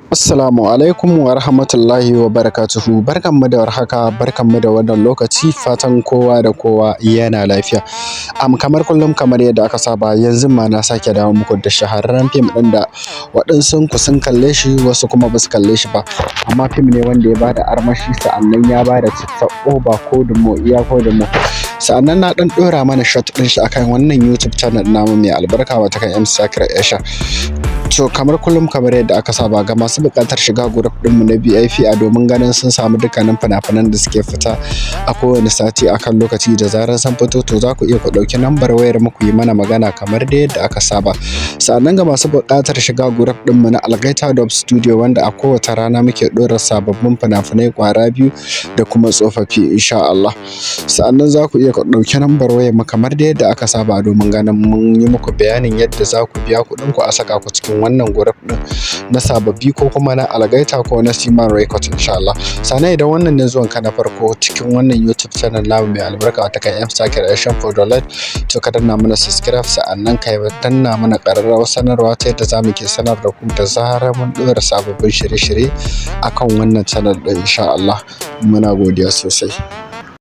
Assalamu alaikum wa rahmatullahi wa barakatuhu. Barkanmu da warhaka, barkanmu da wannan lokaci, fatan kowa da kowa yana lafiya. Kamar kullum, kamar yadda aka saba, yanzu ma na sake dawo muku da shahararren fim ɗin da waɗansu ku sun kalle shi, wasu kuma ba su kalle shi ba. Amma fim ne wanda ya bada armashi, sa'annan ya bada citta over ko dumo iya ko dumo. Sa'annan na ɗan ɗora mana short ɗin shi akan wannan YouTube channel namu mai albarka, wata kan M Sakir Esha. To, kamar kullum, kamar yadda aka saba, ga masu buƙatar shiga group ɗinmu na VIP a domin ganin sun samu dukkanin fina-finan da suke fita a kowane sati akan lokaci da zarar sun fito, to za ku iya ku ɗauki lambar wayar mu ku yi mana magana kamar dai yadda aka saba. Sa'annan ga masu buƙatar shiga group ɗinmu na Algaita Dub Studio, wanda a kowace rana muke ɗora sababbin fina-finai ƙwara 2 da kuma tsofaffi, insha Allah. Sa'annan za ku iya ku ɗauki lambar wayar mu kamar dai yadda aka saba domin ganin mun yi muku bayanin yadda za ku biya kuɗin ku a saka ku cikin wannan group ɗin na sababbi ko kuma na Algaita ko na Siman Record, insha Allah. Sannan idan wannan ne zuwan ka na farko cikin wannan YouTube channel namu mai albarka, wata kan M Sakir Asian Product, to ka danna mana subscribe, sa'annan ka danna mana ƙararrawar sanarwa ta yadda za mu ke sanar da ku da zarar mun ɗora sababbin shirye-shirye akan wannan channel ɗin, insha Allah. Muna godiya sosai.